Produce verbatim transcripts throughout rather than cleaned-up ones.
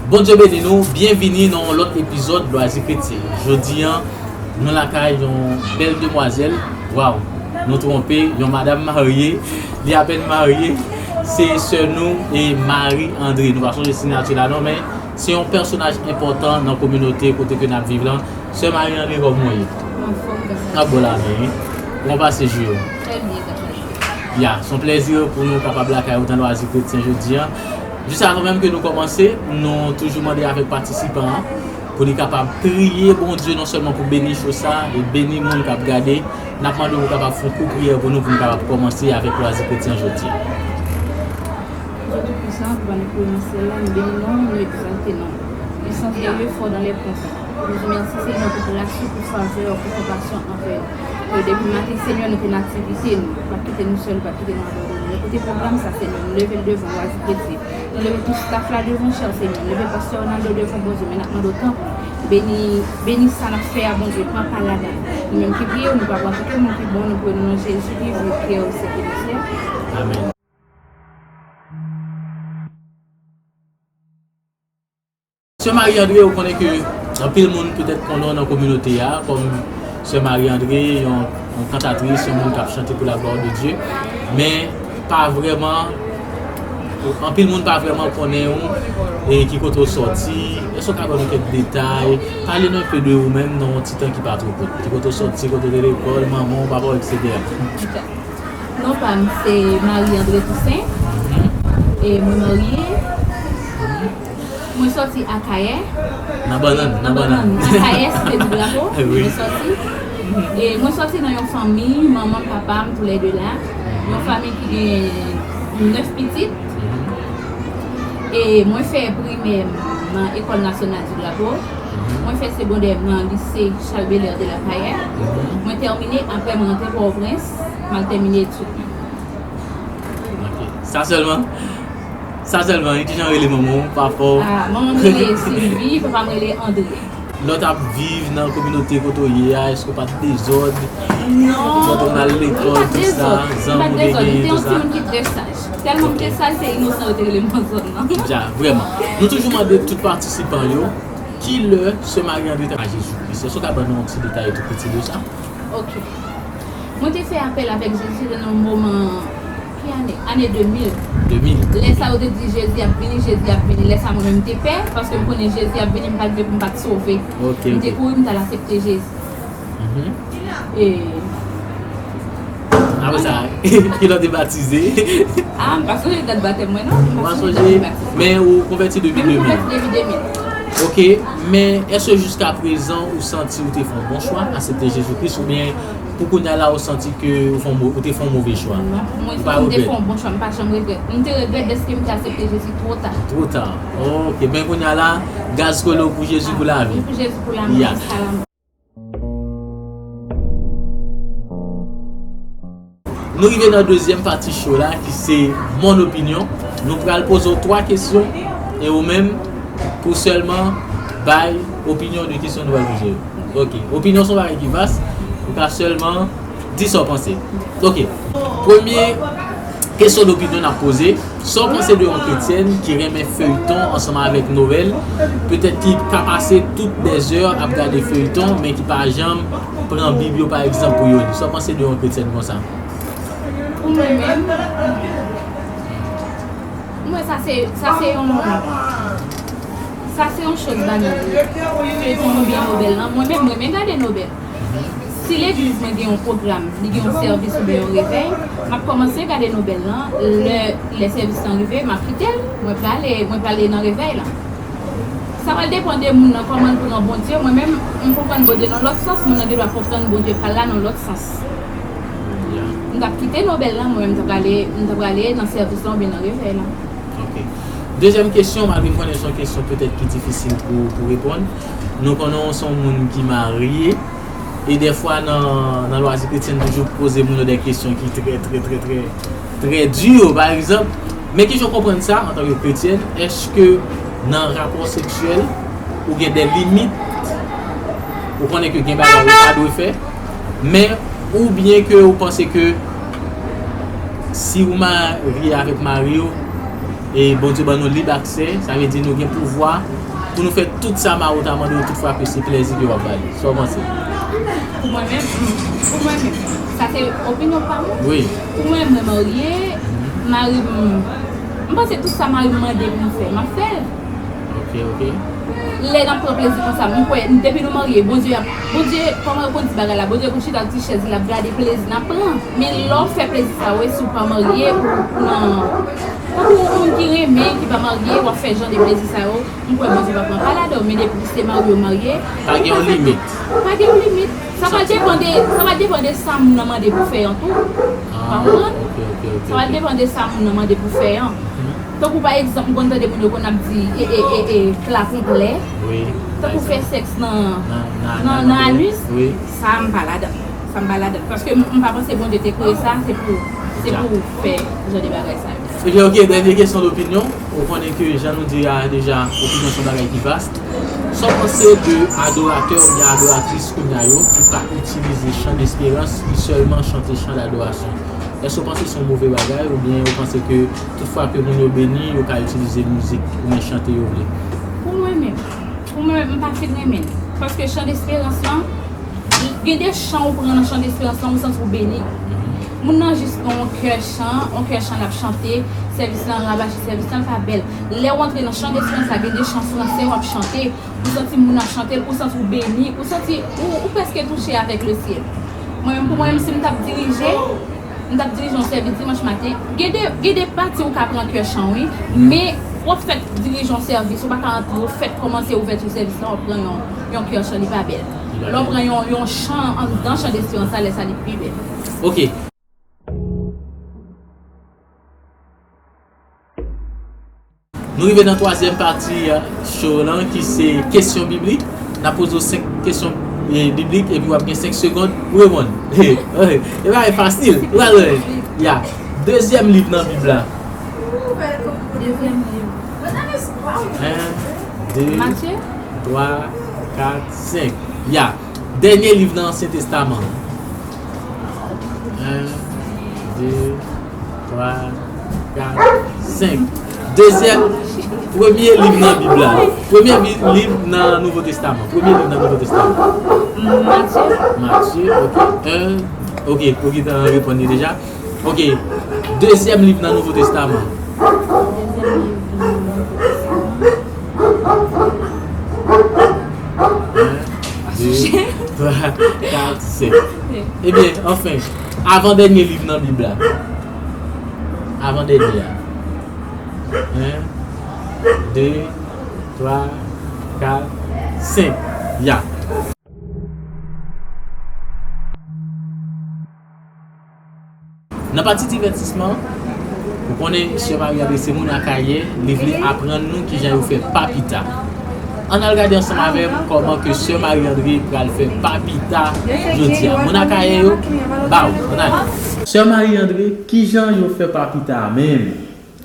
Bondye beni nou, byenvini nan yon lòt epizòd Lwazi Kretyen. Jodi a, nou lakay yon bèl demwazèl. Waw, nou twonpe, yon madanm marye, li apèn marye. Se sè nou e Marie André. Nou pa sonje siyati la non, men se yon pèsonaj enpòtan nan kominote kote ke n ap viv lan. Sè Marie André, kòman w ye? Anfòm, grasye. N ap bon lavi, wi. Kòman w pase jou yo? Trè byen, grasye. Ya, se yon plèzi pou nou kapab lakay ou nan Lwazi Kretyen jodi a. Jis avan menm ke nou kòmanse, nou toujou mande avèk patisipan an pou li kapab priye Bondye non sèlman pou beni cho sa e beni moun k ap gade. N ap mande w pou w kapab fè yon kout priyè pou nou, pou nou kapab kòmanse avèk Lwazi Kretyen jodi a. Dieu Tout-Puissant, ki pa nan kouri nan syèl la, nou beni non w, nou egzalte non w. Puissance de Dieu, fort dans les combats. Nou di mèsi, Senyè, pou gras ou, pou favè w, pou konpasyon anvè nou. Ke depi maten, Senyè, nou te nan aktivite, nou pa t kite nou sèl, ou pa t kite nou abandone. Nou koute pwogram sa, Senyè, nou leve l devan w, Lwazi Kretyen. Nou leve tout staff la devan w, chè Senyè. Nou leve pastè Ronaldo devan w, Bondye, men n ap mande w tanpri. Beni, beni sa n ap fè a, Bondye, pran pa ladan l. Nou menm ki priye w, nou pa pran kite moun ki bon, nou priye w nan non Jezi ki viv, ki e o syèk de syèk. Amèn. Sè Marie André, ou konnen ke anpil moun petèt konnen w nan kominote a, kòm Sè Marie André, yon, yon kantatris, yon moun k ap chante pou la glwa de Dye, men pa vrèman, anpil moun pa vrèman konnen w, e ki kote w sòti. Èske w ka ban nou kèk detay? Pale nou enpe de ou menm nan yon ti tan ki pa twò kout. Ki kote w sòti, kote w te lekòl, manman w, papa w, etsetera. Non pa m se Marie André Toussaint. E mwen marye. Mwen sòti Akayè. Nan bannann, nan bannann. Akayè, Site di Drapo. Wi. Mwen sòti. E mwen sòti nan yon fanmi, manman m, papa m, toulède la. Yon fanmi ki gen nèf pitit. E mwen fè primè m nan École Nationale du Drapeau. Mwen fè segondè m nan lise Charles Belair de Lapayè. Mwen tèmine, apre mwen rantre Pòtoprens, m al tèmine etid mwen. Ok. Sa sèlman? Sa sèlman, e kijan w rele manman w, papa w? Ah, manman m rele Sylvie, papa m rele André. Lè w t ap viv nan kominote kote w ye a, èske w pa t dezòd? Non, mwen pa t dezòd. Mwen pa t dezòd. Mwen te yon timoun ki trè saj. Tèlman m te saj, se inosan yo te rele m nan zòn nan. Ja, vrèman. Nou toujou mande tout patisipan yo, ki lè Sè Marie André te a Jezi Kris? Èske w ka ban nou yon ti detay tou piti de sa? Ok. Mwen te fè apèl avèk Jezi nan moman, ki ane? Ane de mil. De mil. Lè sa yo te di Jezi ap vini, Jezi ap vini. Lè sa mwen menm m te pè, paske m konnen Jezi ap vini, m pa t vle pou m pa t sove. Ok, ok. M te kouri, m t al aksepte Jezi. Mhm. E apre sa, ki lè w te batize? Ah, m pa sonje dat batèm mwen, non. M pa sonje dat mwen batize. Men ou konvèti depi de mil. Men m konvèti depi de mil. Ok, men èske jiska prezan ou santi ou te fè yon bon chwa, aksepte Jezi Kris, oubyen pou kounye a la ou santi ke ou fè yon mo-, ou te fè yon move chwa? Non, pou mwen, santi m te fè yon bon chwa, m pa janm regrèt. M te regrèt dèske m te aksepte Jezi twò ta. Twò ta. Ok, men kounye a la, gaz kole w pou Jezi pou lavi. Ah, pou Jezi pou lavi, jiska lanmò. Nou rive nan dezyèm pati show la, ki se Mon Opinion. Nou pral poze w twa kesyon, e ou menm, pou sèlman bay opinyon de kesyon nou pral poze yo. Ok. Opinyon se yon bagay ki vas, ou ka sèlman di sa w panse. Ok. Premye kesyon dopinyon n ap poze, sa w panse de yon kretyèn ki renmen feyton ansanm avèk nouvèl, petèt ki ka pase tout dèzè ap gade feyton, men ki pa janm pran Bib yo, pa egzanp, pou yo li? Sa w panse de yon kretyèn konsa? Pou mwen menm, mwen, sa se, sa se yon, sa se yon choz banal. Feyton oubyen nouvèl lan, mwen menm, mwen renmen gade nouvèl. Si legliz mwen gen yon pwogram, li gen yon sèvis oubyen yon revèy, m ap kòmanse gade nouvèl lan. Lè, lè sèvis lan rive, m ap kite l, mwen prale, mwen prale nan revèy lan. Sa pral depann de moun nan, kòman l pran Bondye. Mwen menm, m konprann Bondye nan lòt sans, moun nan gen dwa konprann Bondye pa l la nan lòt sans. M t ap kite nouvèl lan, mwen menm, m t ap prale, m t ap prale nan sèvis lan oubyen nan revèy lan. Ok. Dezyèm kesyon, malgre m konnen se yon kesyon petèt ki difisil pou, pou reponn. Nou konnen w se yon moun ki marye. E dèfwa nan, nan Lwazi Kretyen, nou toujou poze moun yo de kesyon ki trè, trè, trè, trè, trè di. Pa egzanp, men kijan w konprann sa antanke kretyèn? Èske nan rapò seksyèl, ou gen de limit? Ou konnen ke gen bagay ou pa dwe fè, men oubyen ke ou panse ke si ou marye avèk mari w, E Bondye ban nou lib aksè, sa vle di nou gen pouvwa pou nou fè tout sa mari w ta mande w, tout fwa ke se plèzi ke w ap ba li. Sa w panse? Pou mwen menm, hmm, pou mwen menm, sa se opinyon pa mwen. Wi. Pou mwen, mwen marye, mari m, m panse tout sa mari m mande pou m fè, m ap fè l. Ok, ok. Lè n ap pran plezi konsa, mwen kwè, depi nou marye, Bondye ap, Bondye, kòman yo konn di bagay la, Bondye konn chita sou ti chèz li, l ap gade plezi n ap pran. Men lè w fè plezi sa yo, e si w pa marye, ou, ou nan, tankou yon moun ki renmen, ki pa marye, w ap fè jan de plezi sa yo, m kwè Bondye pa pran pa ladan, men depi se marye w marye, pa gen yon limit. Pa gen yon limit. Sa va depann de, sa va depann de sa moun nan mande pou fè an tou. Ah, ou konprann? Ok, ok, ok. Sa va depann de sa moun nan mande pou fè an. Tankou pa egzanp, m konn tande moun yo konn ap di e, e, e, e, pla konplè. Wi. Tankou fè sèks nan, nan, nan, nan anis. Wi. Sa m pa ladan. Sa m pa ladan. Paske m, m pa panse Bondye te kreye sa, se pou, se pou fè jan de bagay sa yo. Ebyen, ok, dènye kesyon dopinyon. Ou konnen ke jan nou di a deja, opinyon se yon bagay ki vas. Sa w panse de adoratè oubyen adoratris kounye a yo ki pa itilize chan desperans, ki sèlman chante chan dadorasyon? Èske w panse se yon move bagay oubyen ou panse ke tout fwa ke moun yo beni, yo ka itilize mizik oubyen chante yo vle? Pou mwen menm, pou mwen menm, m pa fin renmen l. Paske chan desperans lan, gen de chan ou pran nan chan desperans lan, ou santi ou beni. Moun nan jis gen yon kè chan, yon kè chan l ap chante, sèvis lan rabache, sèvis lan pa bèl. Lè w antre nan chan desperans la, gen de chan fransè w ap chante, ou santi moun ap chante l, ou santi ou beni, ou santi ou, ou prèske touche avèk le syèl. Mwen menm, pou mwen menm, si m t ap dirije, m t ap dirije yon sèvis dimanch maten. Gen de, gen de pati ou ka pran kè chan, wi, men w ap fèt dirije yon sèvis, ou pa ka antre, w fèt kòmanse ouvèti sèvis la, w ap pran yon, yon kè chan, li pa bèl. Lè w pran yon, yon chan anndan chan desperans la, lè sa li pi bèl. Ok. Nou rive nan twazyèm pati, eh, show lan, ki se kesyon biblik. N ap poze w senk kesyon, eh, biblik, epi w ap gen senk segonn pou reponn. E bagay fasil. Ou pral wè. Ya. Dezyèm liv nan Bib la. Dezyèm liv. En, de, twa, kat, senk. Ya. Dènye liv nan Ansyen Testaman. En, de, twa, kat, senk. Dezyèm, premye liv nan Bib la. Premye bi-, liv nan Nouvo Testaman. Premye liv nan Nouvo Testaman. Matye. Matye, ok. En, ok, ou gentan reponn li deja. Ok. Dezyèm liv nan Nouvo Testaman. Dezyèm liv nan Nouvo Testaman. En, de, twa, kat, senk. Ebyen, anfen, avan dènye liv nan Bib la. Avan dènye a. En, de, twa, kat, senk. Ya. Nan pati divètisman, ou konnen Sè Marie André se moun Akayè, liv li aprann nou kijan yo fè papita. Ann al gade ansanm avè m kòman ke Sè Marie André pral fè papita jodi a. Moun Akayè yo, ba w, ann ale. Sè Marie André, kijan yo fè papita a menm?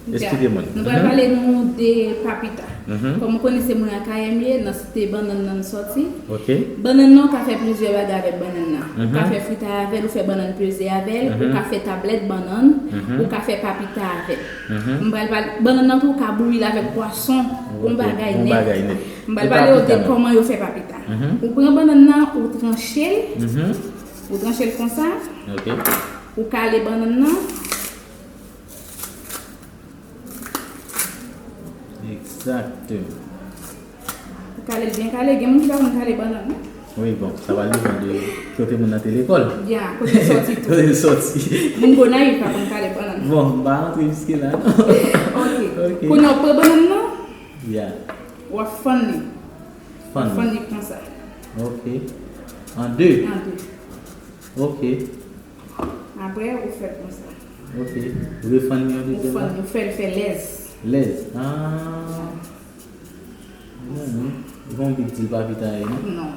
Esplike mwen. Nou pral pale nou de papita. Kòm ou konnen se moun Akayè m ye, nan site bannann nan m sòti. Ok. Bannann nan, ou ka fè plizyè bagay avèk bannann nan. Ou ka fè fritay avè l, ou fè bannann peze avè l, ou ka fè tablèt bannann, ou ka fè papita avè l. M pral pale, bannann nan tou, ou ka bouyi l avèk pwason, bon bagay nèt. M pral pale w de kòman yo fè papita. Ou pran bannann nan, ou tranche l, ou tranche l konsa, ou kale bannann nan. Egzakteman. Ou kale l byen kale, gen moun ki pa konn kale bannann, non? Wi, bon, sa va depann de kote moun nan te lekòl. Ya, kote l sòti tou. Kote l sòti. Moun Gonayiv pa konn kale bannann. Bon, m pa rantre jiske la, non. Ok. Ok. Kounye a w pran bannann nan, ya, w ap fann li. Fann li. W ap fann li konsa. Ok. An de. An de. Ok. Apre, ou fè l konsa. Ok. Refann li yon dezyèm fwa. Ou fann, ou fè l fè lèz. Lèz. Ah. Non, non. Ou pa anvi di l pa pita ye, non? Non.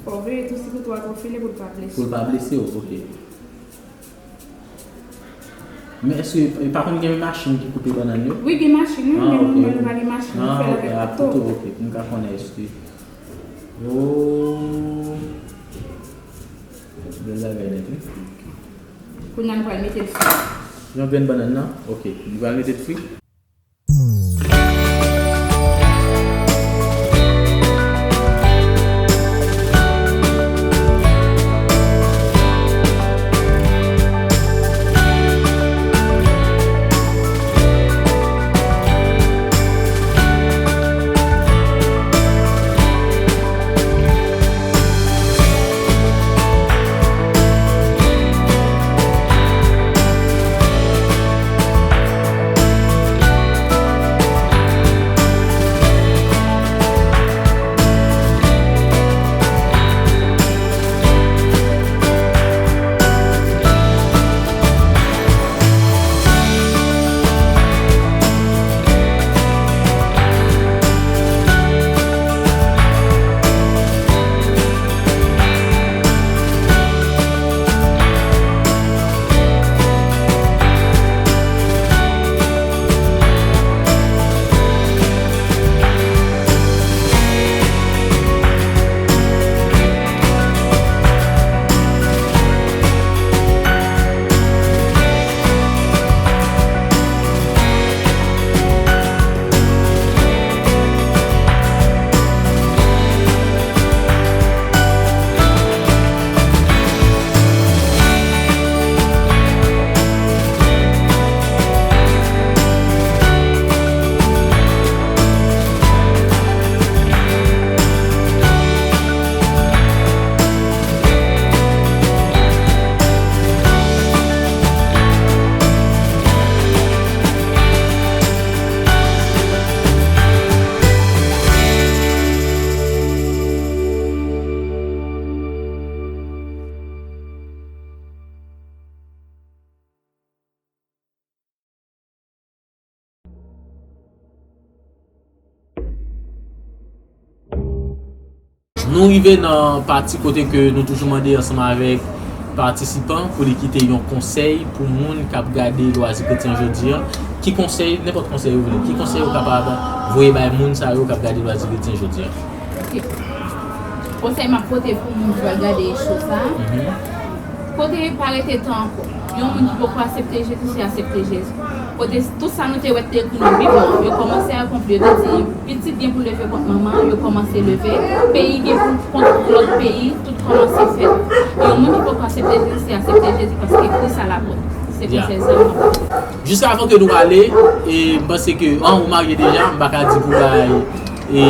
Fò w veye tou, sitou tou a twò file pou l pa blese. Pou l pa blese w, ok. Men èske, e pa konn gen machin ki koupe bannann yo? Wi, gen machin, wi, men nou menm nou pa gen machin, nou fè l avèk kouto. Ah, ok, ak kouto, ok, pou m ka konnen èske. Oh. Bèl bagay nèt, wi. Kounye a nou pral mete l fou. Jan grenn bannann nan, ok, li pral rete fri. Nou rive nan pati kote ke nou toujou mande ansanm avèk patisipan pou li kite yon konsèy pou moun k ap gade Lwazi Kretyen jodi a. Ki konsèy, nenpòt konsèy ou vle, ki konsèy ou kapab voye bay moun sa yo k ap gade Lwazi Kretyen jodi a? Ok. Konsèy m ap pote pou moun ki pral gade show sa a, kote pa rete tan ankò. Yon moun ki poko aksepte Jezi, se aksepte Jezi. Kote tout sa nou te wè te ekri nan Bib lan, yo kòmanse akonpli, yo te di, pitit gen pou leve kont manman, yo kòmanse leve, peyi gen pou kont lòt peyi, tout kòmanse fèt. Yon moun ki poko aksepte Jezi, se aksepte Jezi paske Kris a lapòt. Se konsèy sa m ap pote. Jiska avan ke nou ale, e, m panse ke, an, ou marye deja, m pa ka di pou bay, e,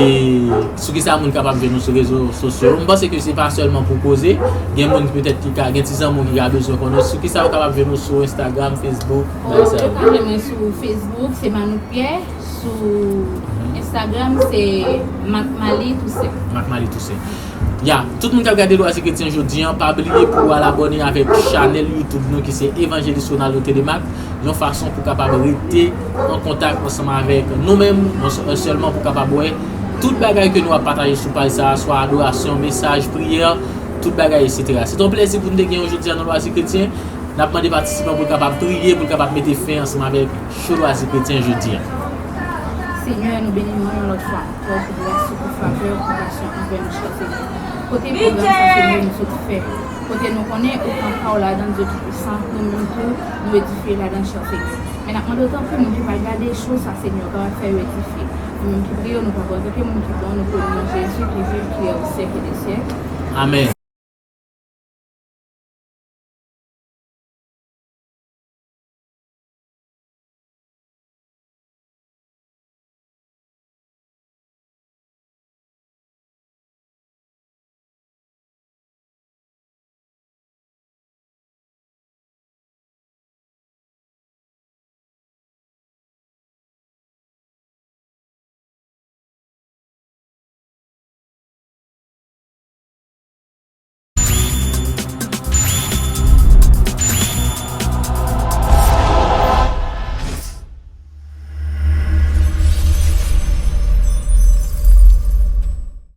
sou kisa moun kapab jwenn nou sou rezo sosyo. M panse ke se pa sèlman pou koze, gen moun ki petèt ki ka, gen ti zanmi w ki ka bezwen konnen sou kisa yo kapab jwenn nou sou Instagram, Facebook, bagay sa yo. Yo ka jwenn mwen sou Facebook, se Manouk Pierre, sou Instagram, se Mac Maly Toussaint. Mac Maly Toussaint. Ya, tout moun k ap gade Lwazi Kretyen jodi a, pa bliye pou w al abòne avèk chanèl YouTube nou ki se Evangelist Ronaldo Telemaque, yon fason pou w kapab rete an kontak ansanm avèk nou menm, non sè-, sèlman pou w kapab wè tout bagay ke nou ap pataje sou paj sa a, swa adorasyon, mesaj, priyè, tout bagay, etsetera. Se te yon plèzi pou n te gen w jodi a nan Lwazi Kretyen. N ap mande patisipan pou l kapab priye, pou l kapab mete fen ansanm avèk show Lwazi Kretyen jodi a. Senyè, nou beni non w yon lòt fwa. Pou gras ou, pou favè ou, pou konpasyon anvè nou, chè Senyè. Kote pwogram sa, Senyè, nou sot fè. Kote nou konnen ou pran pa w ladan, Dye Toupisan, nou menm tou, nou edifye ladan, chè Senyè. Men n ap mande w tanpri, moun ki pral gade show sa, Senyè, ou kapab fè yo edifye. Nou menm ki priye w, nou pran pou antanke moun ki bon, nou priye nan Jezi ki viv, ki rèy syèk e de syèk. Amèn.